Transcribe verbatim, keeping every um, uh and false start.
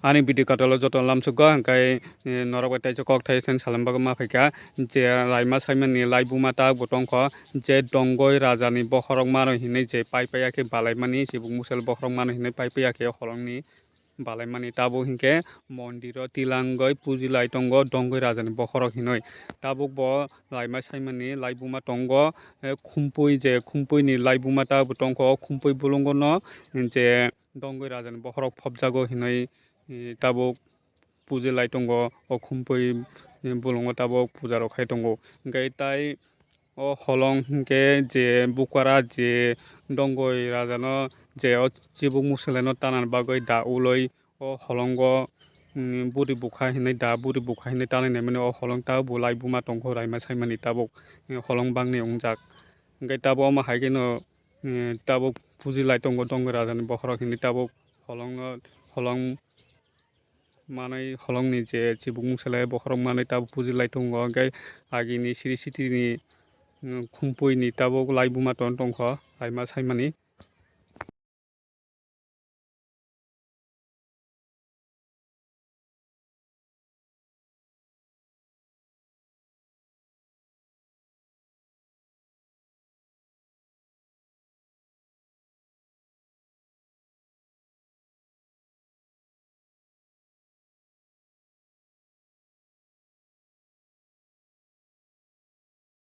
Ani video katalo joto lamsukgo, hwnkhe, eh, norok bai teisa kok thai sen salam bagwi ma phaikha, je laima saimani laibuma tabukbo tongkho, je Dongoi rajani bokhorok mano hinwi je pai paiya khe balaimani, chibuk musel bokhorok mano hinwi pai paiya khe holongni balaimani, tabuk hinkhe mondiro tilangoi pujilai tongo Dongoi rajani bokhorok hinwi. Tabukbo laima saimani laibuma tongo, eh, khumpui je khumpuini laibuma tabuk tongkho, o khumpui bulungono je Dongoi rajani bokhorok phobjago hinwi, eh, tabuk pujilai tongo, o khumpui, eh, bulungo tabuk pujarok khai tongo. Hinkhe tai o holong hinkhe je bukwara je Dongoi rajano je o chibuk muselaino tanani bagwi da uloi o holongo, mm, buri bukha hinwi da buri bukha hinwi tanwi naimani o holong tabuk laibuma tongkho laima saimani tabuk, eh, holong bangni wngjak. Hinkhe tabuk omo hai kheno, eh, tabuk pujilai tongo Dongoi rajani bokhorok hinwi tabuk holongno holong manwi holongni je chibuk musalai bokhorok manwi tabuk pujilai tongo, hinkhe agini siri sitini, mm, khumpuini tabuk laibuma ton tongkho laima saimani.